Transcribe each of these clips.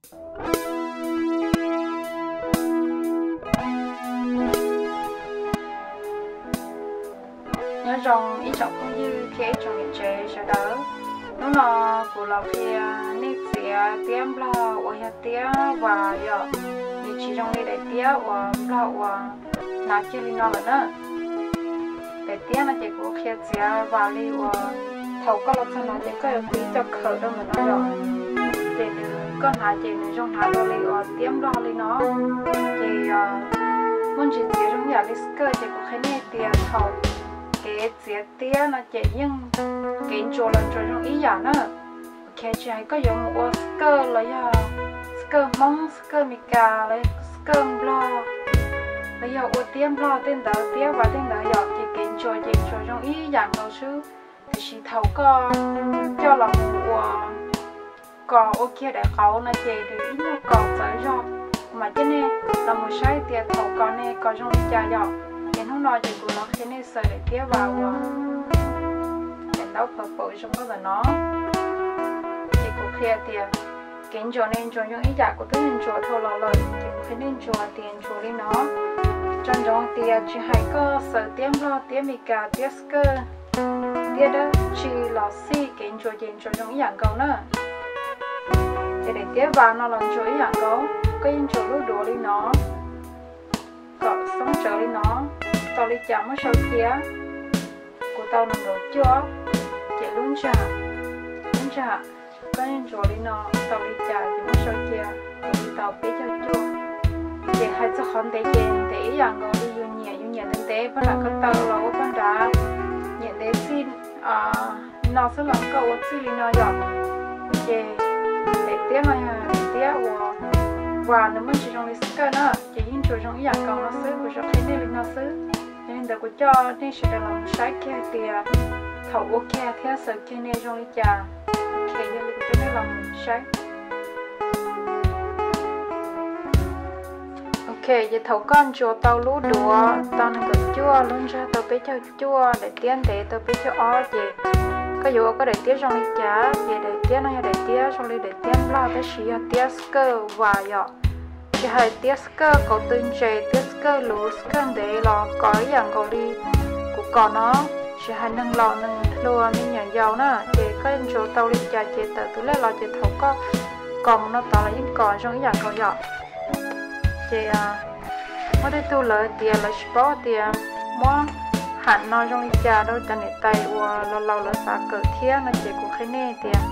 Nyob zoo ib tsoom phooj ywg thiab ib tsoom niam tsev sawv daws. Hnub no kuv los qhia nej txiav tiab nplog uas yog tiab vas yom, nws tsis zoo li daim tiab uas nplog uas hnav kiag li no lawm na. Daim tiab no ces kuv qhia txiav vas li uas thaum koj los txog hnav ces koj yuav tiv coj khawm rau ntawm no yom, ces nws, koj hnav ces nws zoo hnav dua li uas tiab nplog li no. Ces muaj ntsis txiav zoo yam li skirt ces kuv qhia nej tias thaum kev txiav tiab no ces yeej kev ntsuas los ntsuas zoo ib yam na. Ok, tsis hais koj yuav mus ua skirt los yog skirt Hmoob, skirt Amelikas los skirt nplog, los yog ua tiab nplog tej ntawd, tiab vas tej ntawd yom, ces kev ntsuas ces ntsuas zoo ib yam nkaus xwb. Tiam sis thaum koj coj los mus ua kos ua kiag daim qauv no ces nws ib nyuag kos txawv zog. Kuv mam coj nej los mus saib tias thaum kos ne kos zoo li cas yom. Ces hnub no ces kuv los qhia nej xaws daim tiab vas uas daim ntaub purple zoo nkauj ntawm no. Ces kuv qhia tias kev ntsuas ne ntsuas zoo ib yam, kuv twb ntsuas dhau los lawm ces kuv qhia nej ntsuas tias ntsuas li no. Tsom ntsoov tias tsis hais koj xaws tiab nplog, tiab Amelikas, tiab skirt, tiab dab tsi los xij kev ntsuas ces ntsuas zoo ib yam nkaus na. Ces daim tiab vas no los ntsuas ib yam nkaus, koj yeej ntsuas lub duav li no, kom xoob tsawv li no, tau li cas muab sau cia. Kuv tau nees nkaum cuaj, ces lub ntsag, lub ntsag, koj yeej ntsuas li no, tau li cas ces muab sau cia. Kuv tau peb caug cuaj. Ces hais txog qhov ntev ces ntev ib yam nkaus li yus nyiam, yus nyiam ntev ntev, paj nram ko taw los ua paj nrad, nyiam ntev txij no xwb los koj ua txij li no yom. Ces daim tiab no yog tiab uas vas, nws muaj ntsis zoo li skirt na, ces yeej ntsuas zoo ib yam nkaus no xwb, kuv tsuas qhia nej li no xwb. Yog li ntawd kuv coj nej sawv daws los saib kiag hais tias thaum ua kiag thiab xaws kiag ne zoo li cas. Ok, yog li kuv coj nej los saib. Ok, ces thaum koj ntsuas tau lub duav tau nees nkaum cuaj, lub ntsag tau peb caug cuaj, daim tiab ntev tau peb caug ob, ces koj yuav ua koj daim tiab zoo li cas. Ces daim tiab no yog daim tiab zoo li daim tiab nplog tab sis yog tiab skirt vas yom. Tsis hais tiab skirt kauv tw ntses, tiab skirt luv, skirt ntev los kos ib yam nkaus li kuv kos no. Tsis hais neeg laus neeg hluas me nyuam yaus na, ces koj ntsuas tau li cas ces tawm tus lej los ces thaum koj kos mus no tod los yeej kos zoo ib yam nkaus yom. Ces muaj tej tug lawv tias lawv tsis paub tias muab ham no zoo li cas rau cov niam tais uas laus laus lawv xav kawm thiab no ces kuv qhia nej tias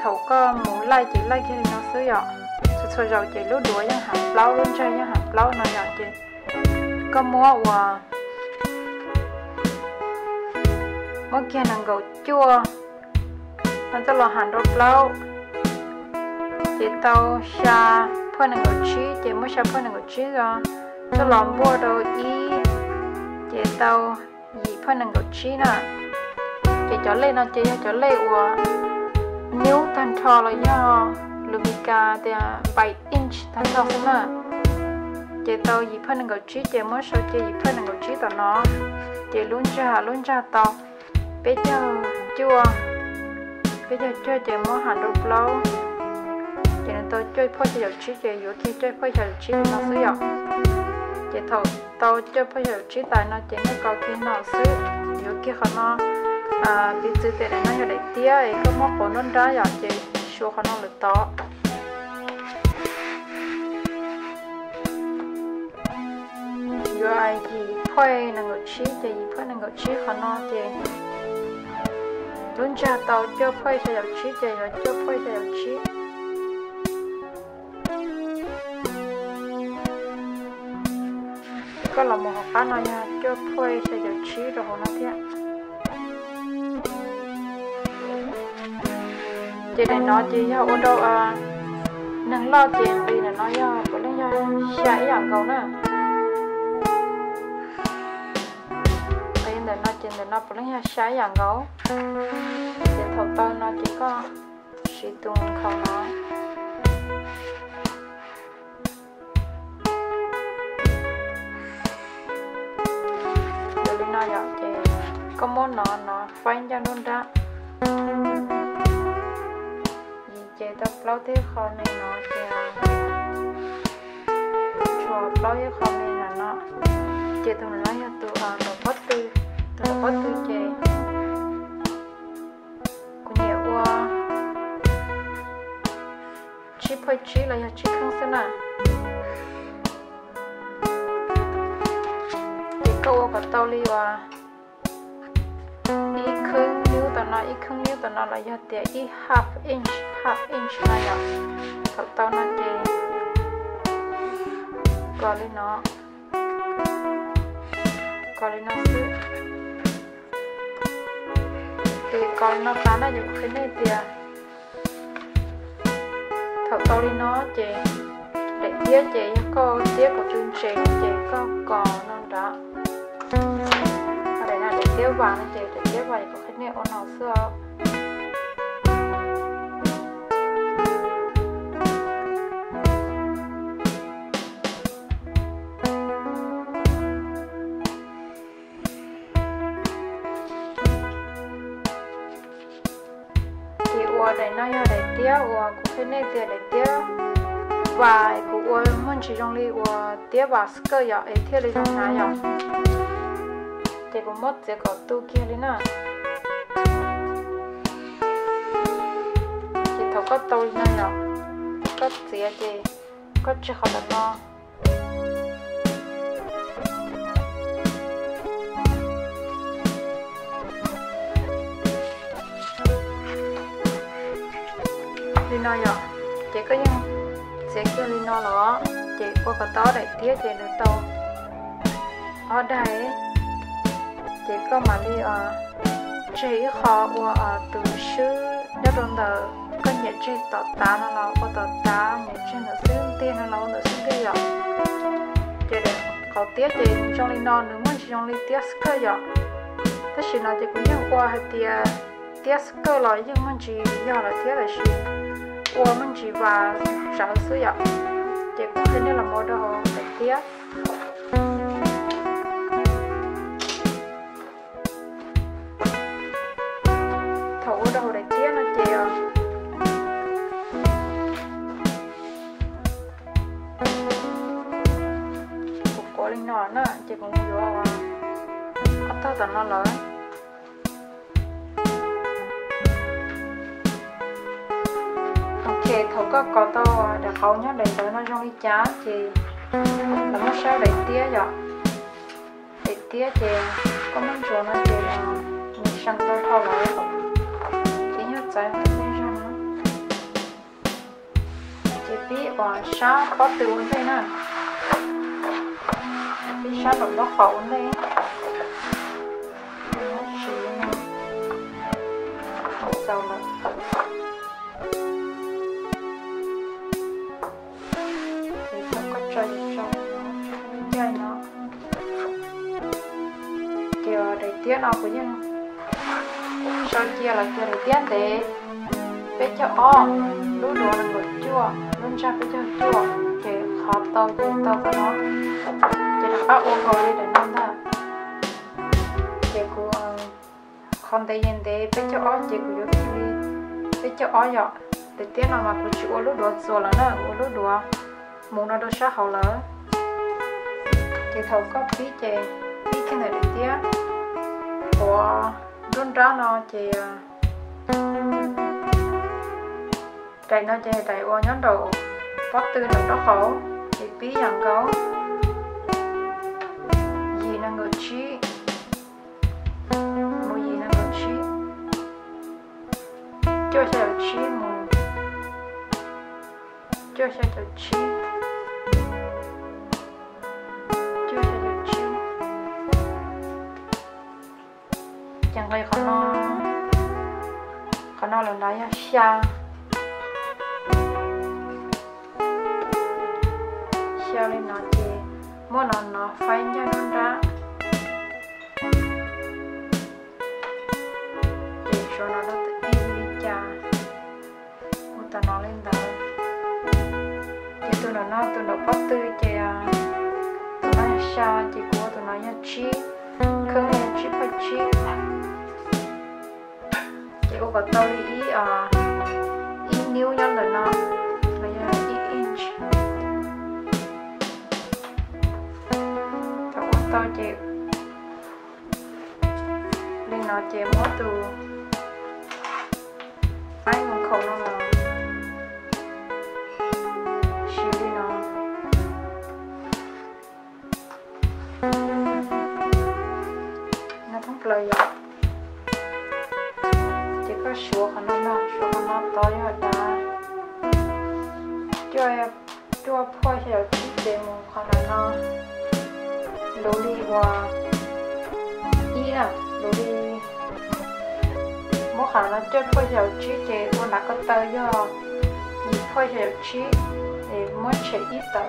thaum koj mus laij ces laij kiag li no xwb yom. Txhua txhua zaus ces lub duav yeej ham plaub, lub ntsag yeej ham plaub no yom, ces koj muab ua, muab kiag nees nkaum cuaj no coj los ham rau plaub, ces tau xya phuaj nees nkaum tsib, ces muab xya phuaj nees nkaum tsib os coj los npuaj rau ib, ces tau yim phuaj nees nkaum tsib na. Ces cov lej no ces yog cov lej uas nyub tag nrho los yog lus Mis Kas tias by inch tag nrho xwb na. Ces tau yim phuaj nees nkaum tsib ces muab sau cia yim phuaj nees nkaum tsib tom no. Ces lub ntsag, lub ntsag tau peb caug cuaj, peb caug cuaj ces muab ham rau plaub, ces nws tau cuaj phuaj xya caum tsib, ces yuav kiag cuaj phuaj xya caum tsib li no xwb yom. Ces thaum tau cuaj phuaj xya caum tsib tas no ces nej kos kiag no xwb, yuav kiag qhov no. Piv txwv tias daim no yog daim tiab es koj muab quav nruab nrab yom, ces suav qhov no lawm tod. Yuav yim phuaj nees nkaum tsib, ces yim phuaj nees nkaum tsib qhov no ces lub ntsag tau cuaj phuaj xya caum tsib, ces yuav cuaj phuaj xya caum tsib. Koj los mus hauv qab no yog cuaj phuaj xya caum tsib rau hauv no thiab. Ces daim no ces yog ua rau neeg loj ces nqis ntawm no yog puav leej yog xya ib yam nkaus na. Nqis ntawm no ces ntawm no puav leej yog xya ib yam nkaus. Ces thaum tau no ces koj siv tus nkhaus no. Yog li no yom, ces koj muab no no faib ncaj nruab nrab. Tau plaub tib qho me no ces tshuav plaub ib qho me no no. Ces tus no yog tus nraum pob tw, tus nraum pob tw ces kuv nyiam ua tsib phav tsib los yog tsib kheeb xwb na. Ces koj ua kom tau li uas ib kheeb nyuj tom no, ib kheeb nyuj tom no los yog tias ib half inch, half inch no yom. Thaum tau no ces kos li no, kos li no xwb. Ces kos li no tas na ces kuv qhia nej tias thaum tau li no ces daim tiab ces yog koj tiab kom tw ntse no ces koj kos no nrad. Daim no daim tiab vas no ces daim tiab vas kuv qhia nej ua no xwb os. Ces ua daim no yog daim tiab uas kuv qhia nej tias daim tiab vas kuv ua muaj ntsis zoo li uas tiab vas xkawj yom es thiaj li zoo hnav yom. Ces kuv muab txiav kom tu kiag li na. Ces thaum koj tau li no yom, koj txiav ces koj tseg qhov ntawm no. Li no yom, ces koj yeej txiav kiag li no los ces ua kom tau ob daim tiab ces nws tau ob daim. Ces koj mam li tseg ib qho ua tus swb nyob rau ntawm koj nyiam tseg tom tav no los ua tom tav, nyiam tseg ntawm xub ntiag no los ua ntawm xub ntiag yom. Ces qhov tiab ces zoo li no nws muaj ntsis zoo li tiab xkawj yom. Tab sis no ces kuv yeej ua hais tias tiab xkawj los yeej muaj ntsis yog lawm thiab, tab sis ua muaj ntsis vas tsawv xwb yom. Ces kuv qhia nej los mus ua rau hauv daim tiab. Thaum ua rau hauv daim tiab no ces kuv quav li no na, ces kuv yuav ob tog tom no lawm. Ok, thaum koj kos tau daim qauv nyob daim ntawd no zoo li cas ces los muab saib daim tiab yom. Daim tiab ces koj muab ntsuas no ces nws seev tau dhau lawm, ces yog txawv tus me zog no. Ces pib uas sab pob tw ua ntej na, pib sab nraum nraub qaum ua ntej. Siv no, txaus lawm. Ces thaum koj tso ces tso lub caij no. Ces daim tiab no kuv yeej sau cia los cia daim tiab ntev peb caug ob, lub duav nees nkaum cuaj, lub ntsag peb caug cuaj, ces qhov tau ces tau qhov no. Ces rov qab ua nkaus li daim no ntag. Ces kuv qhov ntev yeej ntev peb caug ob ces kuv yuav kiag li peb caug ob yom. Daim tiab no mas kuv tsis ua lub duav txuas lawm na, ua lub duav mus no rau sab hauv lawm. Ces thaum koj pib ces pib kiag ntawm daim tiab quav nruab nrab no ces daim no ces daim uas nyob nraum pob tw nraum nraub qaum, ces pib yam nkaus yim nees nkaum tsib, mus yim nees nkaum tsib, cuaj xya caum tsib mus cuaj xya caum tsib, cuaj xya caum tsib. Ces nqis qhov no, qhov no lawm ntawd yog xya, xya li no ces muab no no faib ncaj nruab nrab. Ces tsuav no rau ib li cas, ua tom no li ntawd. Ces tus nram no tus nraum pob tw ces tus no yog xya ces kuv ua tus no yog tsib, khwb yog tsib phav tsib. Ces ua kom tau li ib, ib Ib ub nyob ntawm no los yog ib inch. Thaum ua tau ces li no ces muab tus ice mus khaum no los siv li no. No thoob plaws yom. Ces koj suav qhov no no, suav qhov no tod yog dav, cuaj, cuaj phuaj xya caum tsib ces mus qhov no no, luv li uas ib na, luv li, muab qhov no cuaj phuaj xya caum tsib ces ua nram ko taw yog yim phuaj xya caum tsib, es muab tshem ib tawm.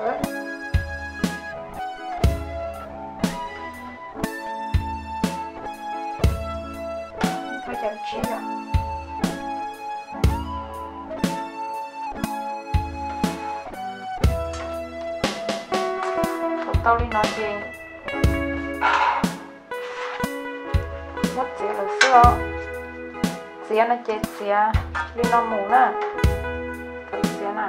Phuaj xya caum tsib yom. Thaum tau li no ces muab txiav lawm xwb os. Txiav no ces txiav li no mus na. Txiav na.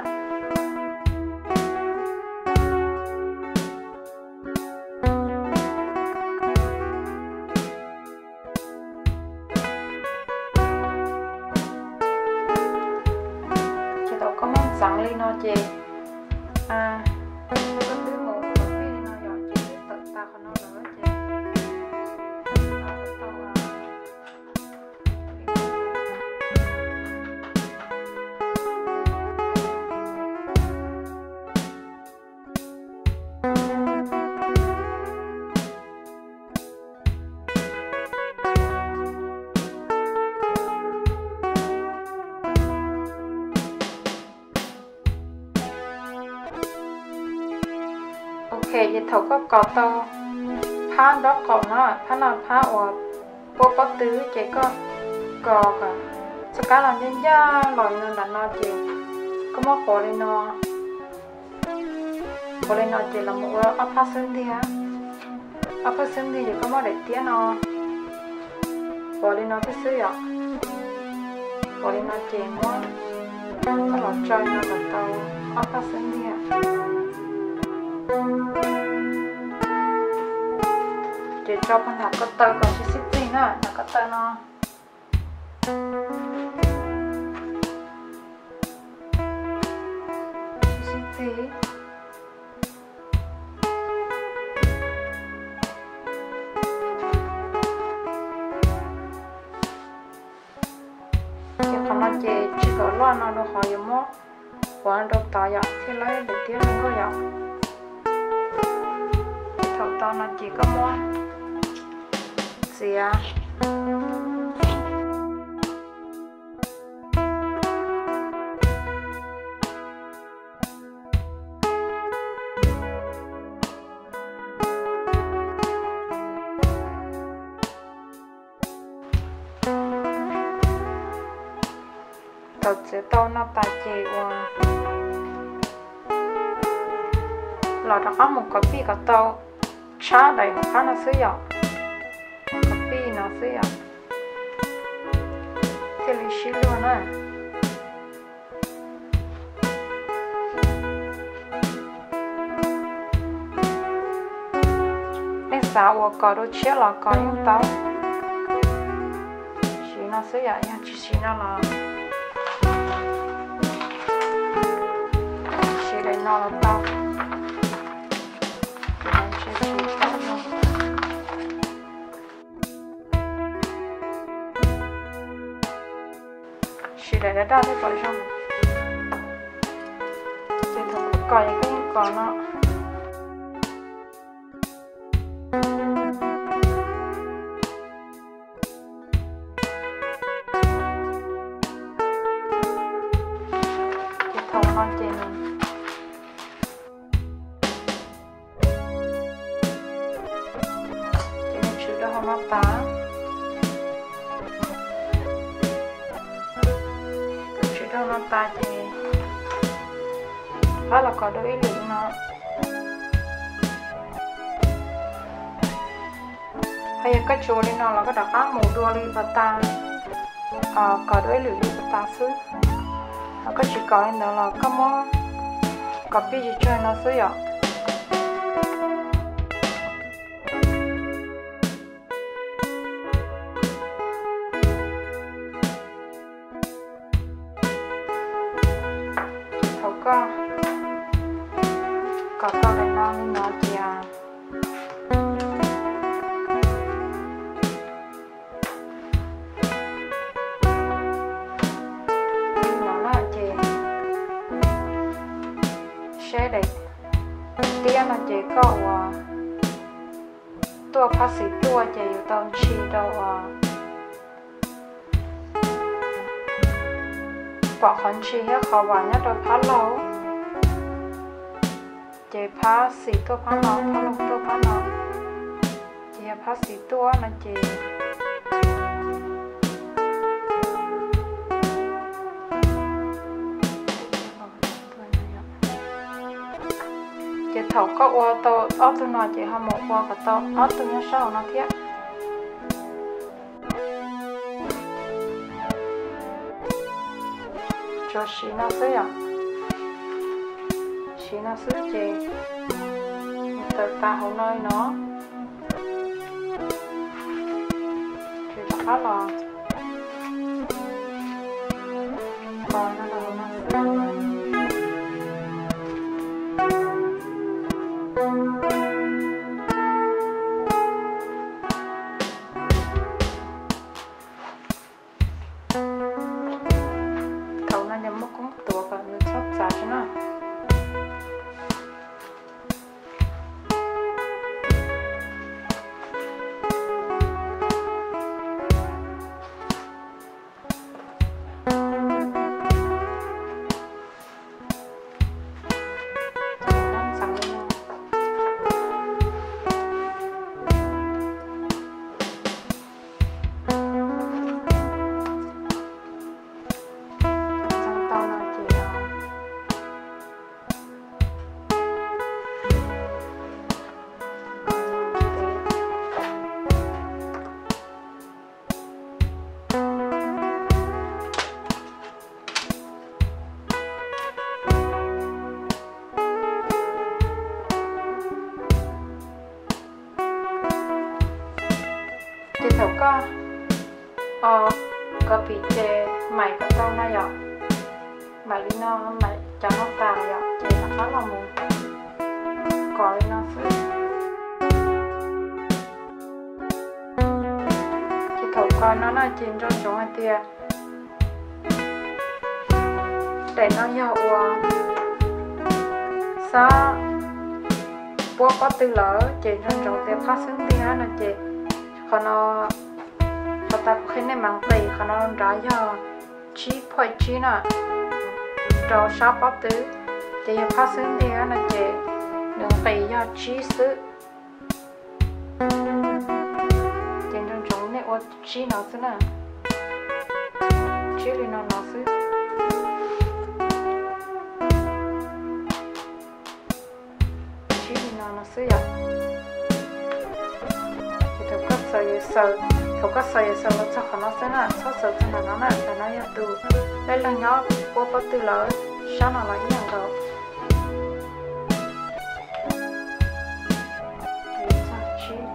Ces thaum koj muab ntxeev li no ces koj twb mus qhov pij li no yom, ces twb tawm tas qhov no lawm ces tau. Ok, ces thaum koj kos tau phab nraub qaum no, phab no phab uas puab pob tw ces koj kos kom txoj kab no ncaj ncaj los nram no ces koj muab quav li no. Quav li no ces los mus ua ob phab xub ntiag. Ob phab xub ntiag ces koj muab daim tiab no quav li no thiab xwb yom. Quav li no ces muab coj los tso no kom tau ob phab xub ntiag. Ces tso puag nram ko taw kom tsis sib txig na, nram ko taw no. Tsis sib txig. Ces qhov no ces tsis kom loj no rau qhov yuav muab quav rau tod yom, thiaj li daim tiab zoo nkauj yom. Thaum tau no ces koj muab txiav. Thaum txiav tau no tas ces ua los rov qab mus kos pij kom tau tshab daim hauv qab no xwb yom. Kos pij no xwb yom, thiaj li sib luag na. Nej xav ua kos dua tshiab los kos yeej tau. Siv no xwb yom, yog tsis siv no los siv daim no los tau. Siv daim daj daj thiaj kom zoo. Ces thaum koj kos es koj yeej kos no. Ces thaum no ces nws, ces nws tshwm rau hauv no tas. Thaum tshwm rau no tas ces pab los kos dua ib lwm no. Ho yog koj tsis ua li no los koj rov qab mus dua li pas tas, kos dua ib lwm li pas tas xwb. Ho koj tsis kov li ntawd los koj muab kov pij tsis tsawg no xwb yom. Thaum koj kov tau daim no li no ces, li no na ces seb daim tiab no ces koj ua tuaj phab xis tuaj ces yus tau ntshis rau uas pom qhov ntshis thiab qhov vam nyob rau phab laug. Ces phab xis tuaj phab no, phab laug tuaj phab no. Ces yog phab xis tuaj no ces, ces thaum koj ua tau ob tug no ces ho mus ua kom tau ob tug nyob sab hauv no thiab. Tsuas siv no xwb yom. Siv no xwb ces tawm tas hauv no li no. Ces rov qab los kos no rau hauv no. Thaum no ces muab koob tuav kom nws txhob txav xwb na. Ces thaum koj, o, kov pim ces maim kom tau no yom. Maim li no, maim cov no tas yom, ces rov qab los mus kos li no xwb. Ces thaum kos no na ces nco ntsoov hais tias daim no yog uas xab puab pob tw lawm ces nco ntsoov tias phab xub ntiag no ces qhov no, qhov tas kuv qhia nej mas nqis qhov no nrad yog tsib point tsib na, rau sab pob tw, ces yog phab xub ntiag no ces nws nqis yog tsib xwb. Ces nco ntsoov nej ua tsib no xwb na, tsib li no no xwb. Tsib li no no xwb yom. Ces thaum koj xaws, thaum koj xaws yuav xaws los txog qhov no xwb na, txhob xaws txog ntawm no na, ntawm no yog tus lej leeg nyob puab pob tw lawm, sab no los ib yam nkaus. Txog tsib,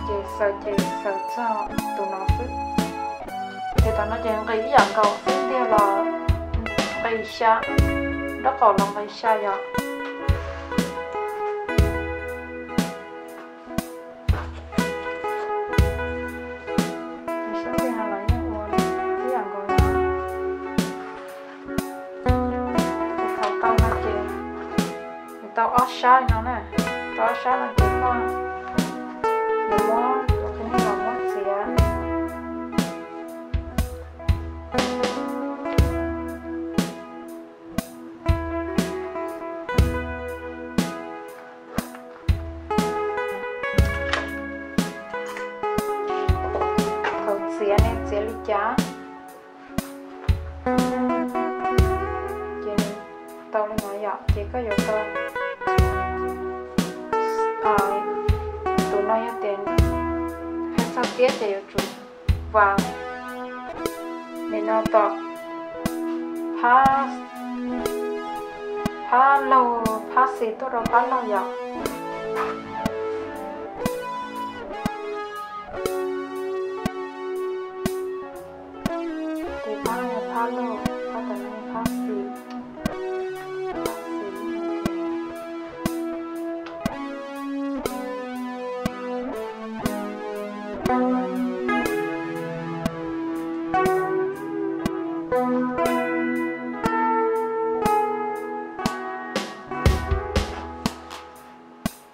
ces xaws ces xaws txog tus no xwb. Ces tam no ces nqis ib yam nkaus xwb ntiag los nqis xya, nraub qaum los nqis xya yom. Xab ntiag los yeej ua ib yam nkaus no. Ces thaum tau no ces nws tau ob sab no na, tau ob sab no ces koj yuav muab, yuav qhia nej los muab txiav. Thaum txiav ne txiav li cas? Ces tau li no yom, ces koj yuav tau, tus no yog tias Tiab ces yuav tsum vas nim no tom phab, phab laug, phab xis tuaj rau phab laug yom. Ces phab no yog phab laug, phab tom no yog phab xis.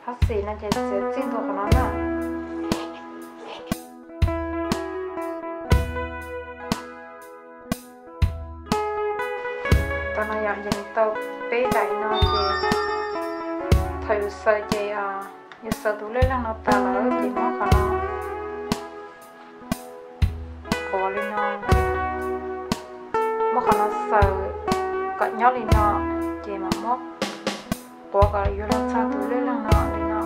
Phab xis no ces txiav txij ntua qhov no na. Tau no yom, ces nws tau peb daim no ces thaum yus xaws ces yus xaws tus lej leeg no tas lawm ces muab qhov no quav li no, muab qhov no xaws kom nyob li no, ces mam muab quav kom yuav los txog tus lej leeg no li no.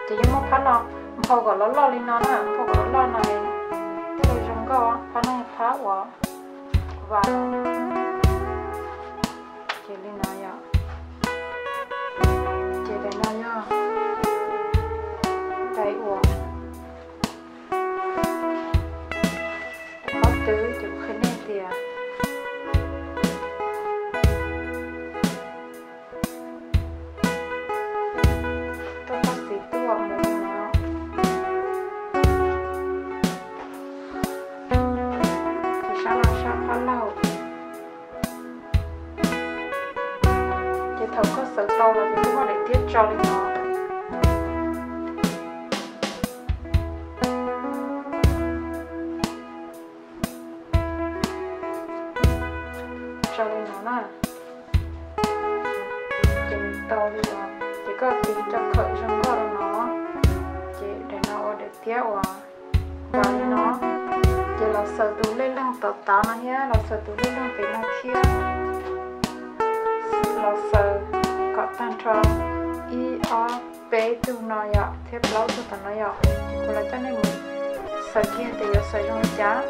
Ces yuav muab phab no nphau kom loj loj li no na, nphau kom loj loj no thiaj zoo nkauj. Phab no yog phab uas vas, ces li no yom. Ces daim no yog daim uas, daim pob tw, ces kuv qhia nej tias tuaj pob xis tuaj mus li no, ces sab no sab phab laug. Ces thaum koj xaws tau los ces koj muab daim tiab tso li no. Tso li no na. Ces nws tau li no, ces koj tiv rau khawm zoo nkauj li no, ces daim no ua daim tiab uas vas li no, ces los xaws tus lej leeg tom tav no thiab los xaws tus lej leeg pem no thiab, los xaws kom tag nrho ib ob peb tug no yom, thiab plaub tug tom no yom. Ces kuv los coj nej mus xaws kiag tias yuav xaws zoo li cas.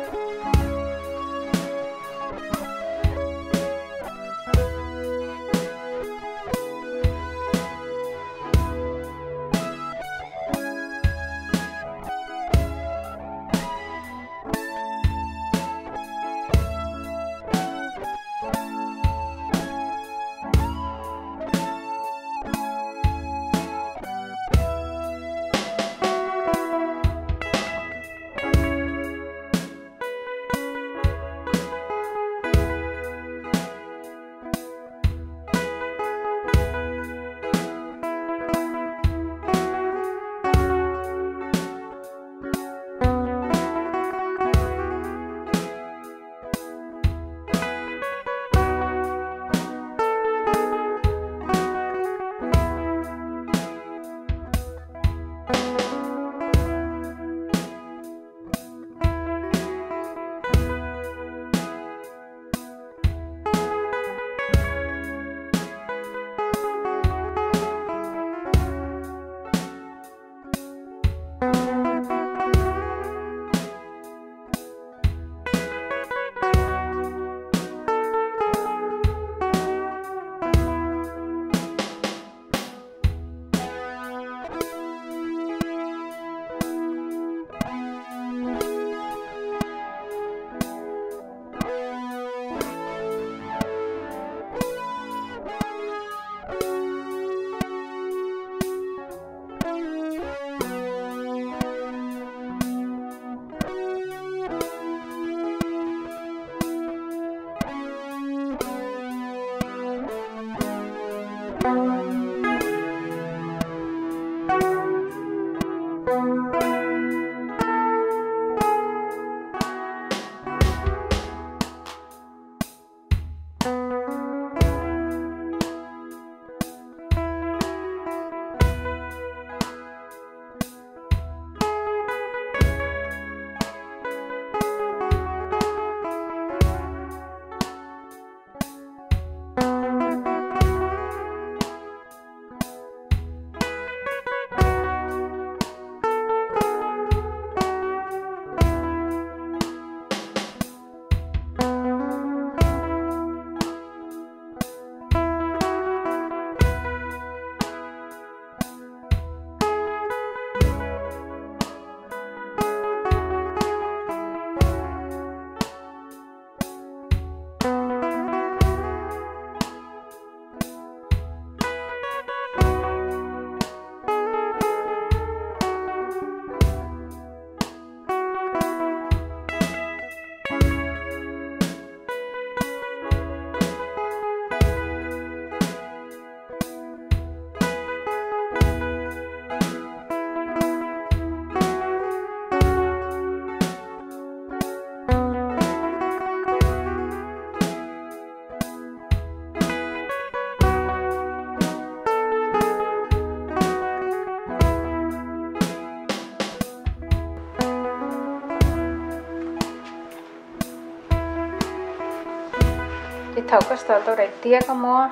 Thaum koj xaws tau daim tiab koj muab,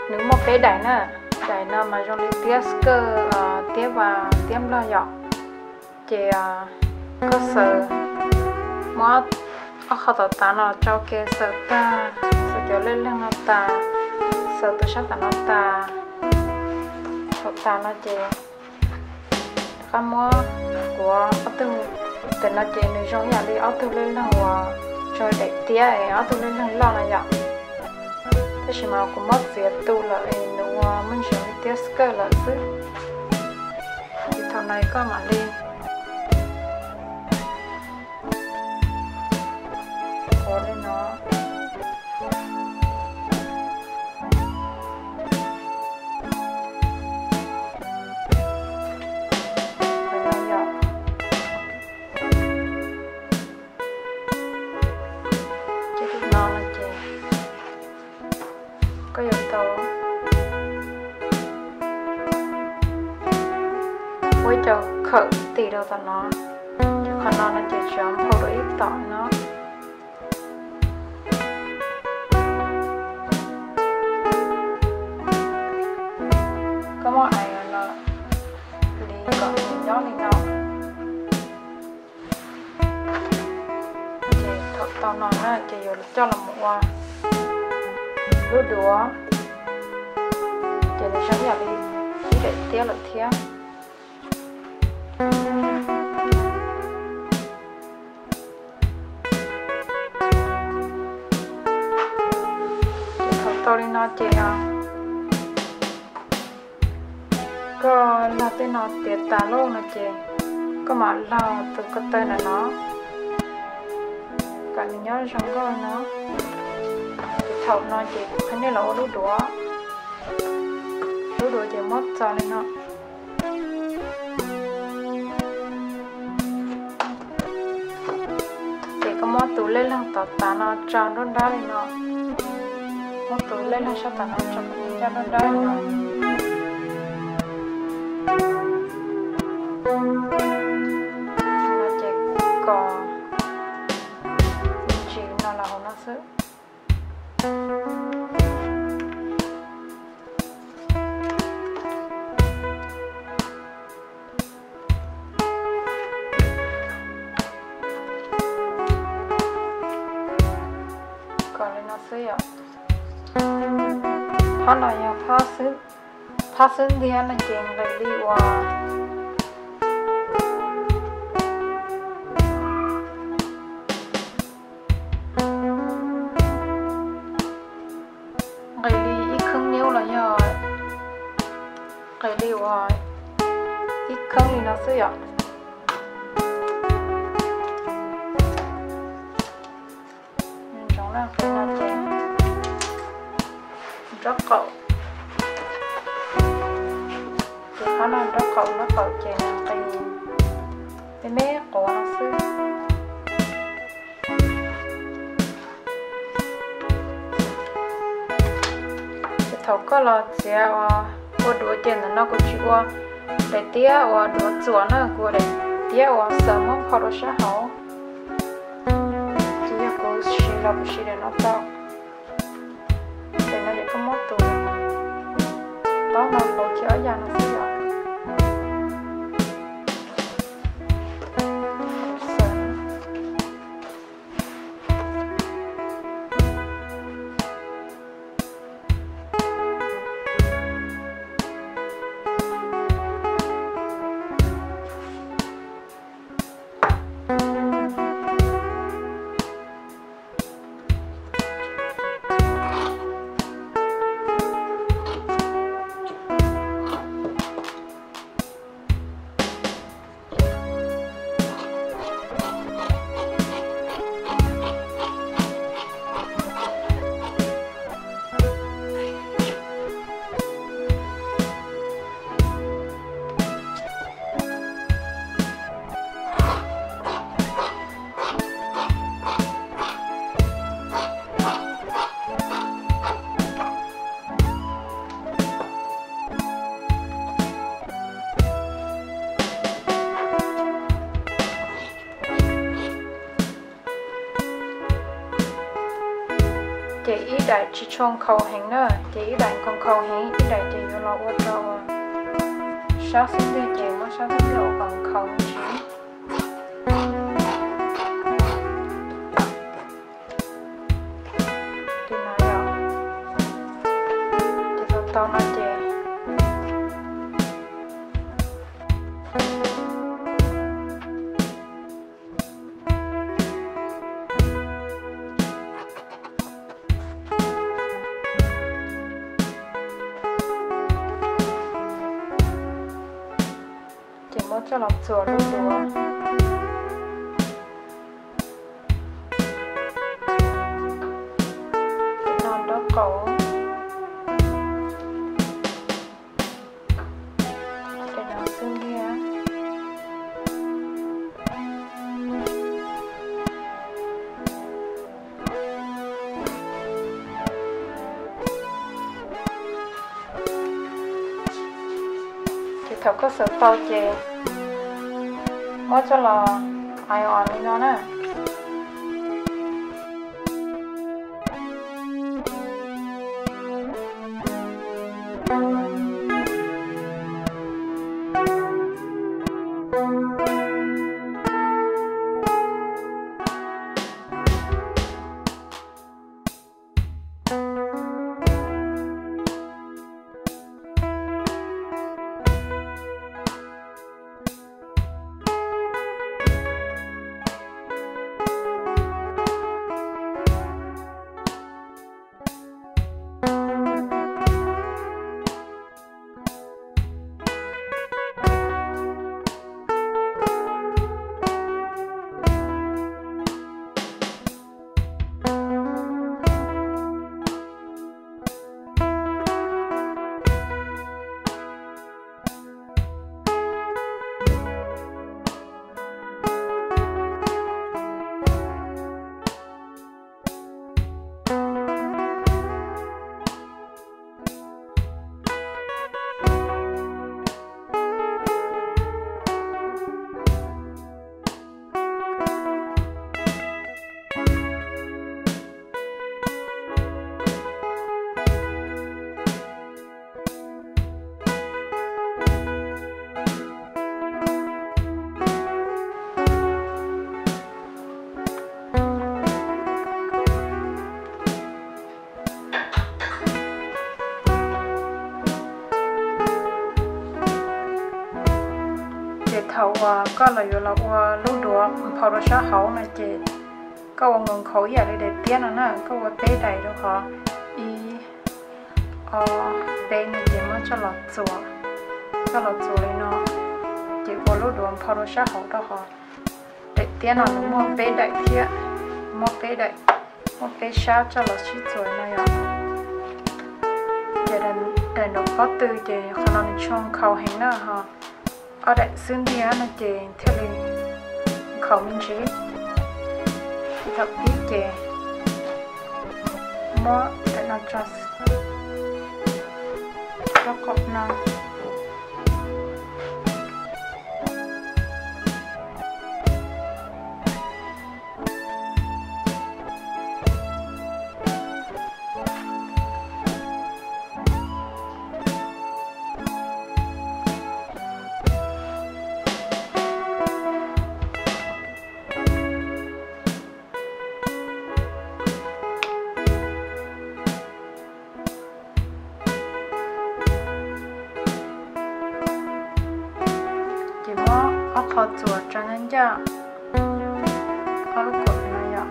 nws muaj peb daim na, daim no mas zoo li tiab Skr, tiab Vas, tiab Nplog yom. Ces koj xaws, muab ob qho tom tav no tso ke xaws tag, xaws cov lej leeg no tas, xaws tus sab tom no tas, thaum tas no ces rov qab muab kuav ob tug, ntawm no ces nws zoo ib yam li ob tug lej leeg uas tso daim tiab es ob tug lej leeg loj no yom. Tab sis mas kuv muab txiav tu lawm es nws ua muaj ntsis li tiab Skr lawm xwb. Ces thaum no koj mam li ua li no. Ces li no no ces koj yuav tau ua ib co khawm tim rau tom no. Qhov no no ces tsuas nphau rau ib tom no. Koj muab aim no li kom nws nyob li no. Ces thaum tau no na ces yuav coj los mus ua lub duav, ces nws zoo ib yam li ib daim tiab lawm thiab. Ces thaum tau li no ces koj log tej no tiav tas lawm no ces koj mam log tus ko taw ntawm no kom nws nyob zoo nkauj no. Ces thaum no ces kuv qhia nej los ua lub duav. Lub duav ces muab txo li no. Ces koj muab tus lej leeg tom tav no tso nruab nrab li no. Muab tus lej leeg sab tom no tso nruab nrab li no. No ces kos ntsis no los hauv no xwb. Kos li no xwb yom. Phab no yog phab xub ntiag no ces nqis li uas nqis li ib kheeb nyuj los yog nqis li uas ib kheeb li no xwb yom. Ntsoov na, nqis no ces nraub qaum, ces qhov no nraub qaum, nraub qaum ces nqis me me quav no xwb. Ces thaum koj los txiav ua duav ces ntawm no kuv tsis ua daim tiab uas duav txuas na, kuv ua daim tiab uas xaws muab nphau rau sab hauv. Ces yog kuv siv los kuv siv daim no tau. Ces no ces koj muab tus taub no pauv kiag ob yam no xwb yom. daim tsis tshua nkhaus heev na, ces ib daim nkhaus nkhaus heev, ib daim ces yuav los ua rau sab xub ntiag, ces muab sab xub ntiag ua kom nkhaus me ntsis. Li no yom. Ces tau tau no ces ces muab coj los txuas lub duav. Coj los nraub qaum. Coj los xub ntiag. Ces thaum koj xaws tau ces muab coj los iron li no na. Ces thaum uas koj los yuav los ua lub duav nphau rau sab hauv no ces koj ua nkhaus nkhaus ib yam li daim tiab no na, koj ua peb daim rau hov, ib, ob, peb no ces muab coj los txuas, coj los txuas li no, ces ua lub duav nphau rau sab hauv rau hov. Daim tiab no nws muaj peb daim thiab, muaj peb daim, muaj peb sab coj los sib txuas no yom. Ces daim nraum pob tw ces qhov no nws tshua nkhaus heev na ho. Ob daim xub ntiag no ces thiaj li nkhaus me ntsis. Thaum pib ces muab daim no tso rau qaum no. Ces muab ob qho txuas tso ncaj ncaj, ob lub kaum no yom.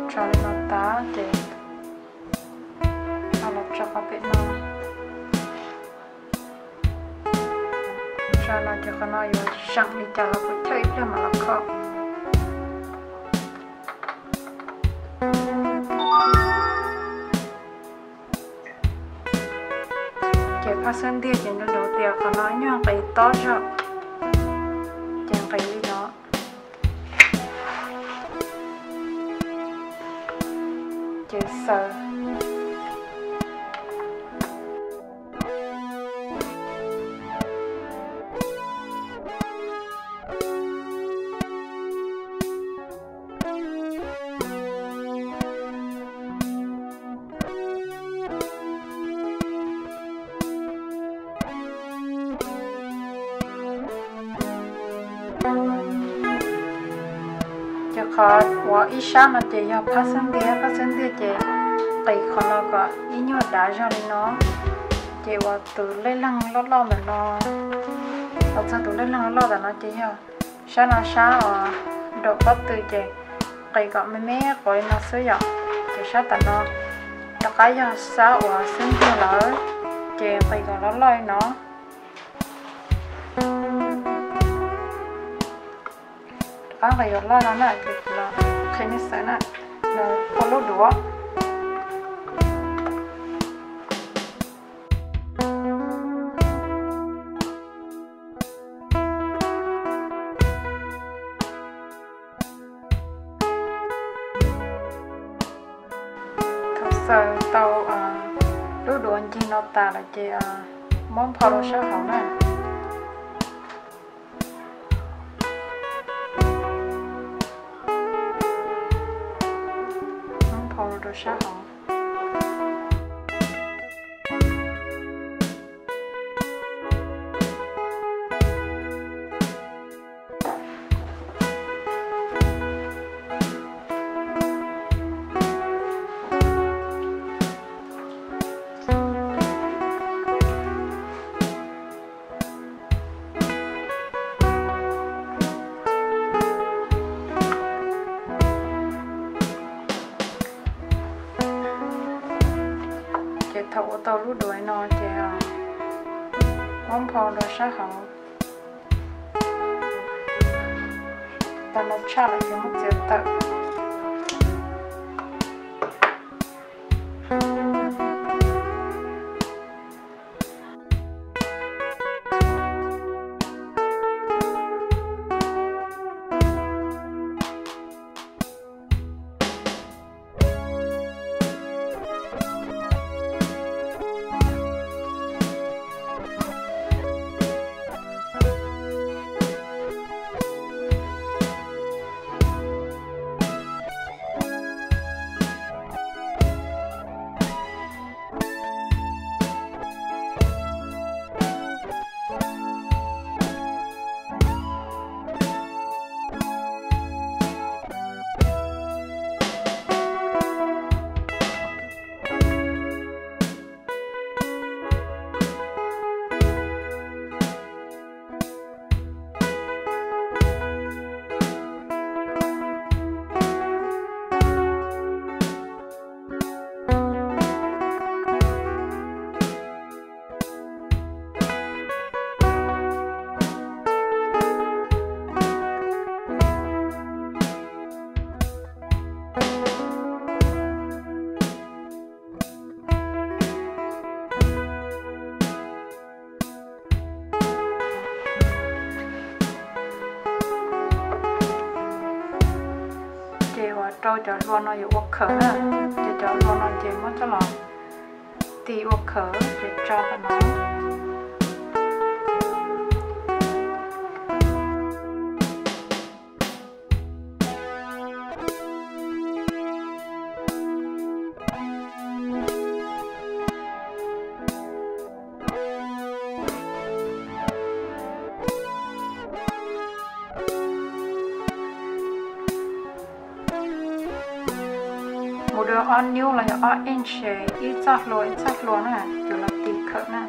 Tso li no tas ces los tso qhov pem no. Tso no ces qhov no yuav zeem li cas los kuv caij ib pliag mam los kho. Ces phab xub ntiag ces nrau nrau tias qhov no nyuag nqis tob zog, ces nqis li no. Ces xaws. Qhov uas ib sab no ces yog phab xub ntiag, phab xub ntiag ces qis qhov no kom ib nyuag dav zog li no. Ces uas tus lej leeg loj loj ntawm no, los txog tus lej leeg loj loj ntawm no ces yog sab no sab uas nraum pob tw ces qis kom me me quav li no xwb yom. Ces sab tom no rov qab yog sab uas xub ntiag lawm, ces qis kom loj loj li no. Rov qab nqis kom loj no na, ces kuv los qhia nej xav na, los ua lub duav. Thaum xaws tau lub duav ncig no tas lawm ces muab nphau rau sab hauv na. Muab nphau rau sab hauv. Ces thaum ua tau lub duav no ces muab nphau rau sab hauv. Tau no tshaj lawm ces muab txiav tawm. Ces uas rau cov hlua no yuav ua khawm na, ces cov hlua no ces muab coj los ti ua khawm ces tso tam no. Mus dua ob nyuj los yog ob inch, ib txoj hlua ib txoj hlua na, yuav los ti khawm na.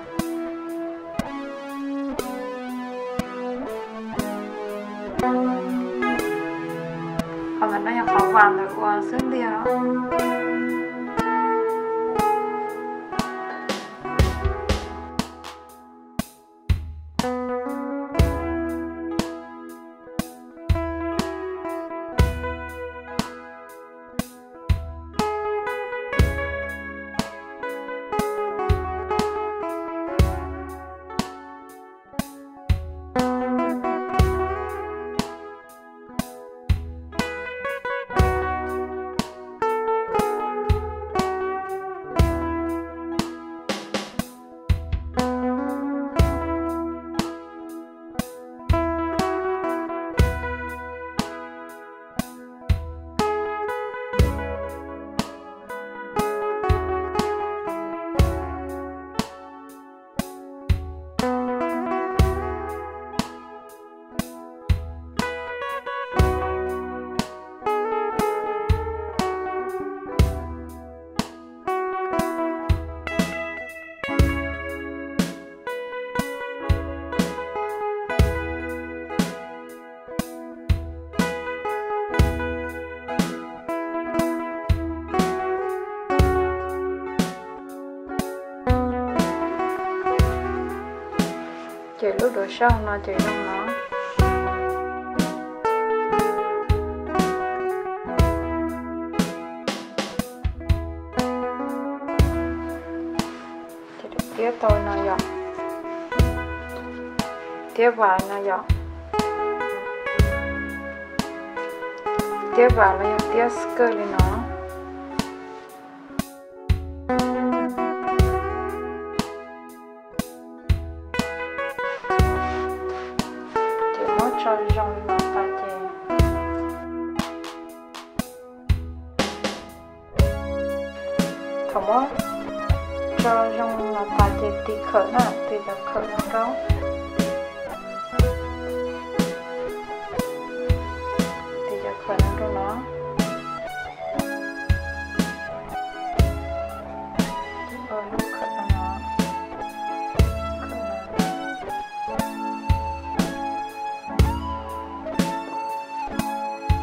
Qhov ntawm no yog qhov vas ntawm ua xub ntiag. Lub duav sab hauv no ces zoo no. Ces tiab tau no yom, tiab vas no yom, tiab vas los yog tiab skirt li no. Ces muab tso zoo li no tas ces, thaum muab tso zoo li no tas ces tiv khawm na, tiv cov khawm no rau, tiv cov khawm no rau no.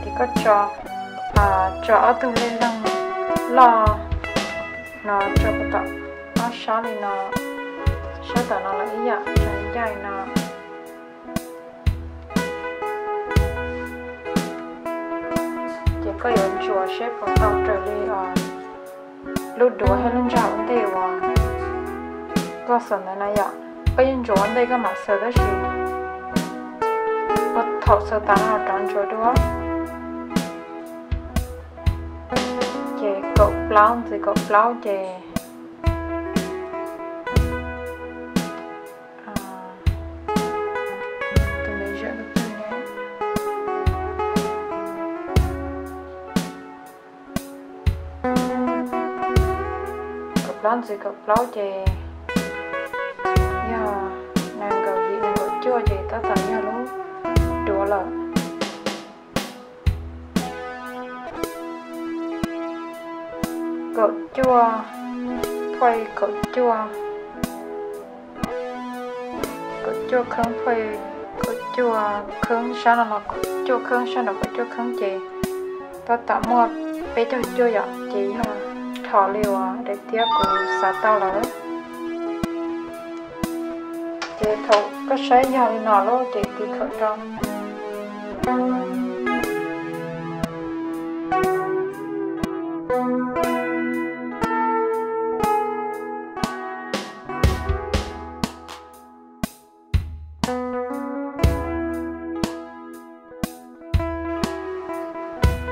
Ces koj tso, tso ob tug lej leeg loj no rau puag tom ob sab li no, sab tom no los ib yam, tso ncaj li no. Ces koj yuav ntsuas seb puas tau raws li lub duav thiab lub ntsag ua ntej uas koj xaws ntawd na yom. Koj yeej ntsuas ua ntej koj mam xaws tab sis puag thaum xaws tas no rov ntsuas dua. Ces kaum plaub ntxiv kaum plaub ces tus me zam lub twg ne, kaum plaub ntxiv kaum plaub ces yog nees nkaum yim nees nkaum cuaj ces tab tom yog lub duav lawm. Kaum cuaj, phuaj kaum cuaj, kaum cuaj kheeb phuaj, kaum cuaj kheeb sab no los kaum cuaj kheeb sab nraum kaum cuaj kheeb ces tab tom muaj peb caug cuaj yom, ces yog rho li uas daim tiab kuv xav tau lawm. Ces thaum koj saib yog li no lawm ces tiv khawm rau.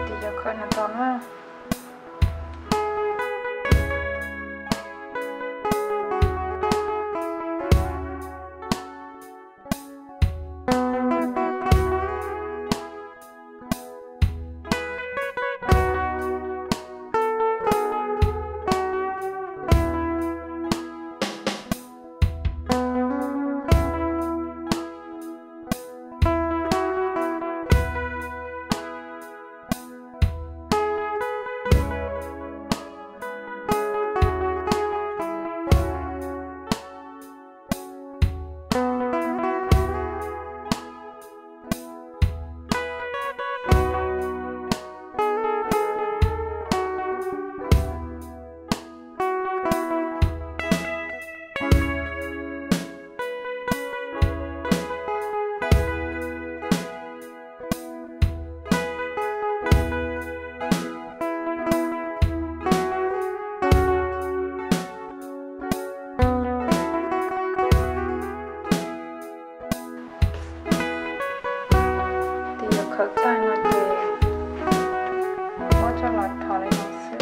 Tiv cov khawm no rau na. Tiv cov khawm tag no ces muab coj los thov li no xwb.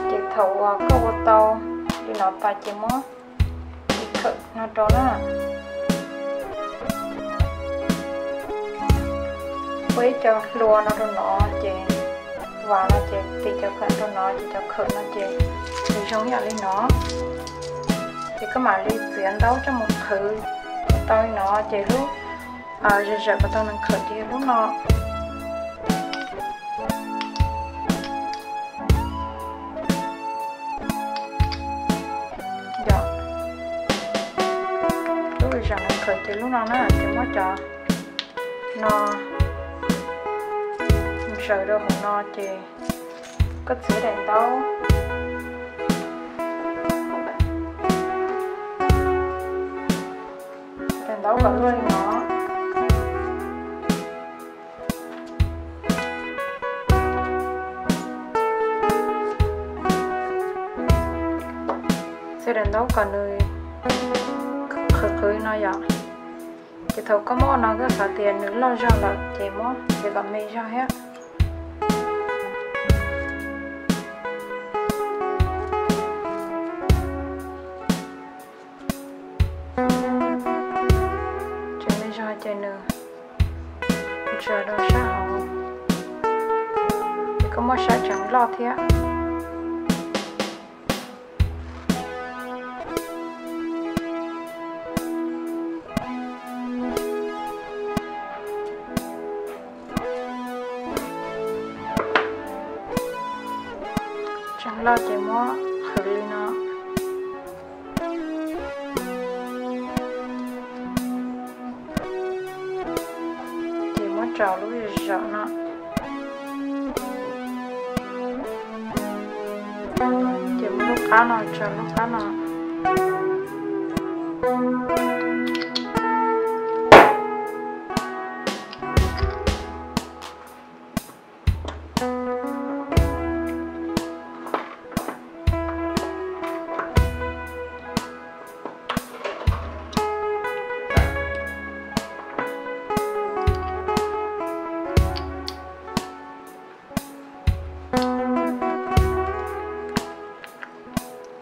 Ces thaum uas koj ua tau li no tas ces muab tiv khawm no rau na. Ua ib co hlua no rau no ces, vas no ces tiv cov khawm rau no ces cov khawm no ces nws zoo ib yam li no. Ces koj mam li txiav ntaub coj mus qhwv tau li no ces lub zam zawm puas tau nees khawm ces yog lub no. Ces lub no na ces muab cov no ntsaws rau hauv no ces koj txiav daim ntaub, daim ntaub kom luaj li no. Txiav daim ntaub kom nws qhwv qhwv no yom. Ces thaum koj muab ua no koj xav tias nws loj zog lawm ces muab txiav kom me zog thiab. Tseem me zog ces nws ntsaws rau sab hauv, ces koj muab sab tseem loj thiab. Tseem loj ces muab qhwv li no. Ces muab tso lub zaum no. Ces muab lub qab no tso lub qab no.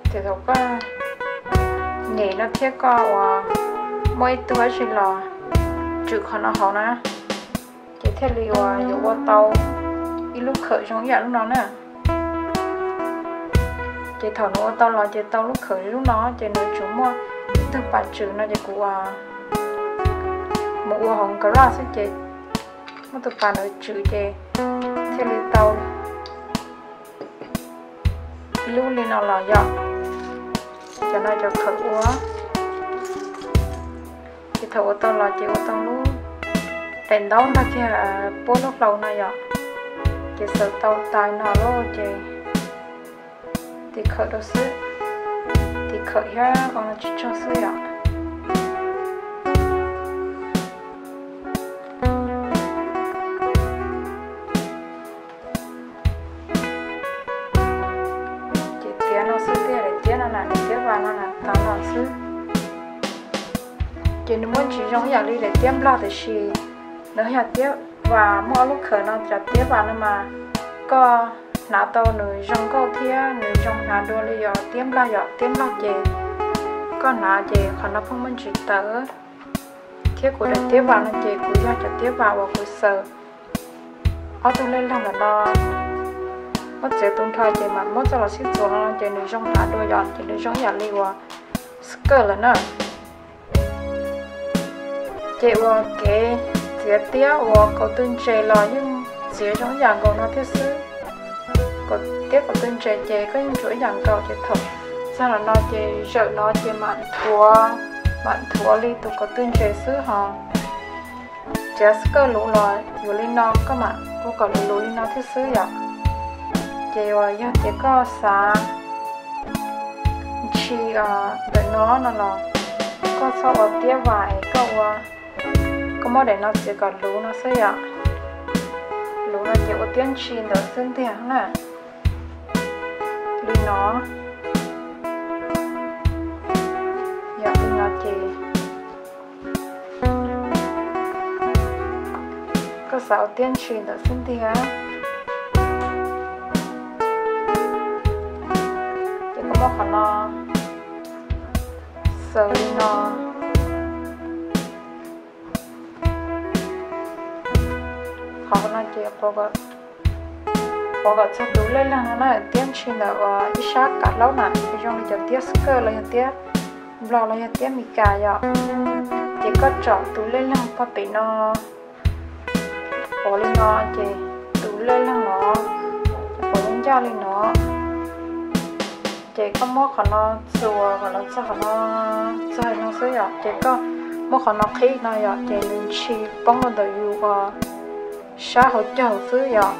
Ces thaum koj nyem no thiab koj uas muaj ib tug dab tsi los tswm qhov no hauv na, ces thiaj li uas yuav ua tau ib lub khawm zoo ib yam lub no na. Ces thaum nws ua tau los ces tau lub khawm lub no ces nws tsuas muaj ib tug pas tswm no ces kuv mus ua hauv garage xwb ces muaj tus pas nws tswm ces thiaj li tau ib lub li no los yom. Cov no cov khawm ua, ces thaum ua tau los ces ua tau lub daim ntaub nrog kiag puab lub hlau no yom. Ces xaws tau tas no lawm ces tiv khawm rau xwb, tiv khawm thiab ua no tsis tsog xwb yom. Ces tiav no xwb tiag, daim tiab no na, daim tiab vas no na, tas no xwb. Ces nws muaj ntsis zoo ib yam li daim tiab nplog tiam sis nws yog tiab vas muaj ob lub khawm no, cov tiab vas no mas koj hnav tau nws zoo nkauj thiab nws zoo hnav dua li yog tiab nplog yom. Tiab nplog ces koj hnav ces qhov no pheej muaj ntsis tawv. Thiab kuv daim tiab vas no ces kuv yog cov tiab vas uas kuv xaws ob tug lej leeg ntawm no muab txiav tu nrho ces mam muab txoj los sib txuas no ces nws zoo hnav dua yom, ces nws zoo ib yam li uas skirt lawm na. Ces uas kev txiav tiab uas kaus tw ntses los yeej txiav zoo ib yam nkaus no thiab xwb. Kaus tiab kaus tw ntses ces koj yeej ntsuas ib yam nkaus ces thaum txog los no ces zawm no ces mam nthuav, mam nthuav li tus kaus tw ntses xwb hos. Txiav skirt luv los yuav li no, koj mam ua kom luv luv li no thiab xwb yom. Ces uas yog tias koj xav ntshis ntawm no no los koj txhob ua tiab vas es koj ua, koj muab daim no txiav kom luv no xwb yom. Luv no ces ua tiab ntshis ntawm xwb ntiag na. Li no, yog li no ces koj xav ua tiab ntshis ntawm xwb ntiag, ces koj muab qhov no xaws li no. Qhov no ces quav kom txog tus lej leeg no na, tiab ntshis ntawm uas ib sab kav hlaub na, zoo li cov tiab skirt los yog tiab nplog los yog tiab Meskas yom. Ces koj tsom tus lej leeg pog pem no, quav li no, ces tus lej leeg no quav ncaj li no. Ces koj muab qhov no txuas kom los txog qhov no, txog no xwb yom. Ces koj muab qhov no qhib no yom, ces nws ntshis poob rau ntawm yus uas sab hauv caug xwb yom.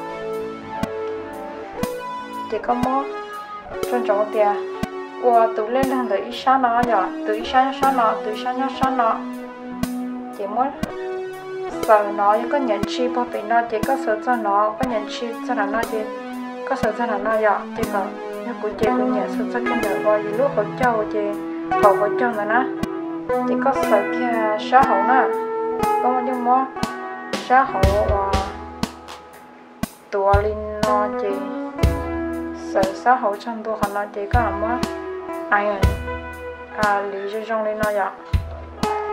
Ces koj muab, tso ntsoov tias ua tus lej leeg ntawm ib sab no yom, tus ib sab nyob sab no, tus ib sab nyob sab no. Ces muab xaws no, yog koj nyiam ntshis pog pem no ces koj xaws txog no, koj nyiam ntshis txog nram no ces koj xaws txog nram no yom. Ces kom yog kuv ces kuv nyiam xaws txog kiag ntawm uas yus lub hauv caug ces thaum hauv caug ntawd na, ces koj xaws kiag sab hauv na. Koj yeej muab sab hauv uas tuav li no ces xaws sab hauv txog ntua qhov no ces koj muab ais li zoo zoo li no yom.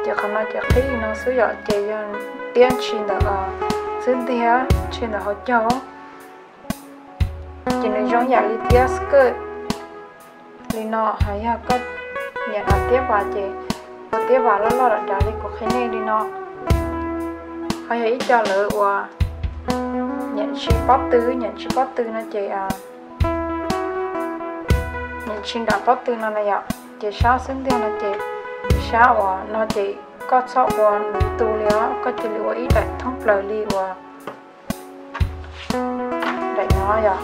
Ces qhov no ces qhib li no xwb yom, ces yog tiab ntshis ntawm xwb ntiag, ntshis ntawm hauv caug. Ces nws zoo ib yam li tiab skirt li no, ho yog koj nyiam hnav tiab vas ces ua tiab vas loj loj dav dav li kuv qhia nej li no. Ho yog ib co lawv uas nyiam ntshis pob tw, nyiam ntshis pob tw no ces nyiam ntshis nram pob tw no na yom. Ces sab xwb ntiag no ces, sab uas no ces koj txhob ua nws tu li os, koj cia li ua ib daim thoob plaws li uas daim no yom.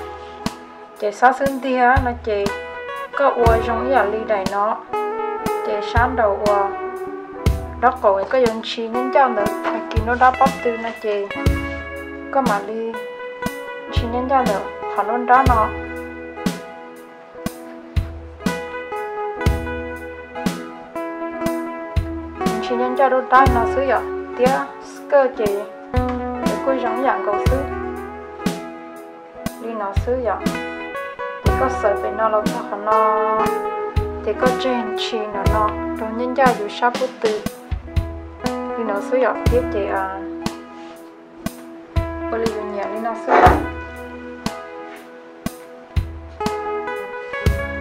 Ces sab xwb ntiag no ces koj ua zoo ib yam li daim no, ces sab nraud uas nraub qaum koj yuav ntshis nyob ncaj ntawm tag kis nruab nrab pob tw no ces koj mam li ntshis nyob ncaj ntawm qhov nruab nrab no. Ntshis nyob ncaj nruab nrab no xwb yom, tiab skirt ces nws kuj zoo ib yam nkaus xwb. Li no xwb yom. Ces koj xaws pem no los txog qhov no, ces koj tseg ntshis ntawm no rau nyob ncaj yus sab pob tw. Li no xwb yom, thiab ces ua li yus nyiam li no xwb.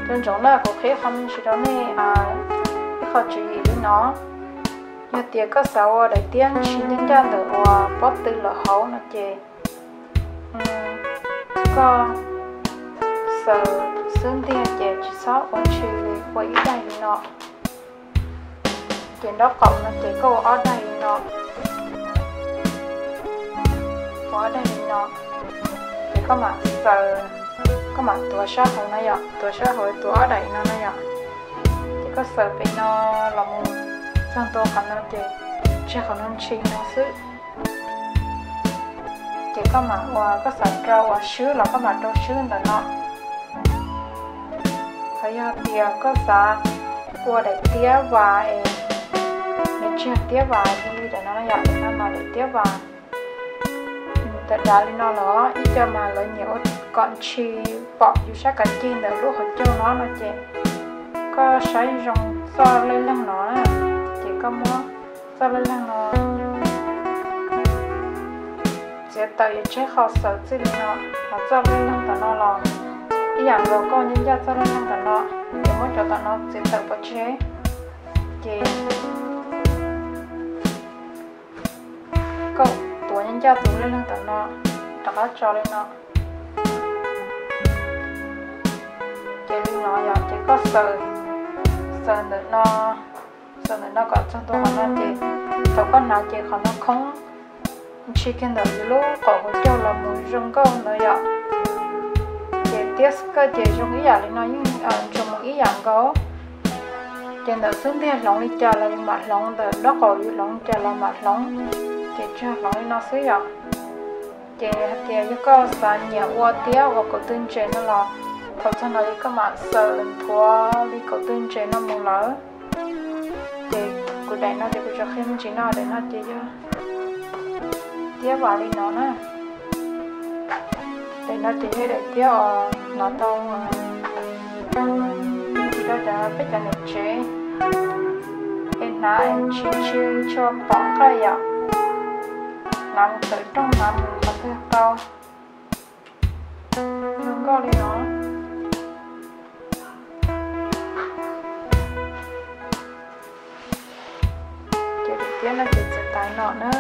Cov ntsoov na, kuv qhib qhov me ntsis rau nej ib qho tswv yim li no. Yog tias koj xav ua daim tiab ntshis nyob ncaj ntawm uas pob tw lawm hauv no ces koj xaws xwb ntiag ces tsis txhob ua ntshis li, ua ib daim li no. Ces nraub qaum no ces koj ua ob daim li no, ua ob daim li no. Ces koj mam xaws, koj mam tuav sab hauv no yom, tuav sab hauv tuav ob daim no na yom. Ces koj xaws pem no los mus txog ntua qhov no ces tseg qhov no ntshis no xwb. Ces koj mam ua, koj xav rau uas swb los koj mam rau swb ntawm no. Ho yog tias koj xav ua daim tiab vas es nws tsis yog tiab vas li daim no yom, daim no mas daim tiab vas tawm dav li no los ib co mas lawv nyiam ua kom ntshis pom yus sab kav ceg ntawm lub qhov caug no no ces koj saib zoo txoj lej leeg no na, ces koj muab txoj lej leeg no txiav tawm yuav tseg qhov xaws txij li no, ho txoj lej leeg tom no los ib yam nkaus, koj nyob ncaj txoj lej leeg tom no, ces muab cov tom no txiav tawm pov tseg, ces koj tuav nyob ncaj tus lej leeg tom no rov qab tso li no. Ces li no yog ces koj xaws, xaws ntawm no, xaws ntawm no kom txog ntua qhov no ces thaum koj hnav ces qhov no khoob ntshis kiag ntawm yus lub qaum hauv caug los mus zoo nkauj ntawd yom. Ces tiab skirt ces zoo ib yam li no yeej ntsuas mus ib yam nkaus. Ces ntawm xub ntiag hloov li cas los yus mam hloov, ntawm nraub qaum yus hloov li cas los mam hloov, ces tsuas hloov li no xwb yom. Ces hais tias yog koj xav nyiam ua tiab uas kaum tw ntses no los thaum txog no ces koj mam xaws nthuav li kaum tw ntses no mus lawm. Ces kuv daim no ces kuv tsuas qhia me ntsis no, daim no ces yog tiab vas li no na. Daim no ces yog daim tiab uas hnav tau tsis rau cov peb cov niam tsev es hnav ntshis ntshis tsis pom nqaij yom. Hnav mus tawm rooj hnav mus qhov twg tau. Zoo nkauj li no. Ces daim tiab no ces txiav tas no na.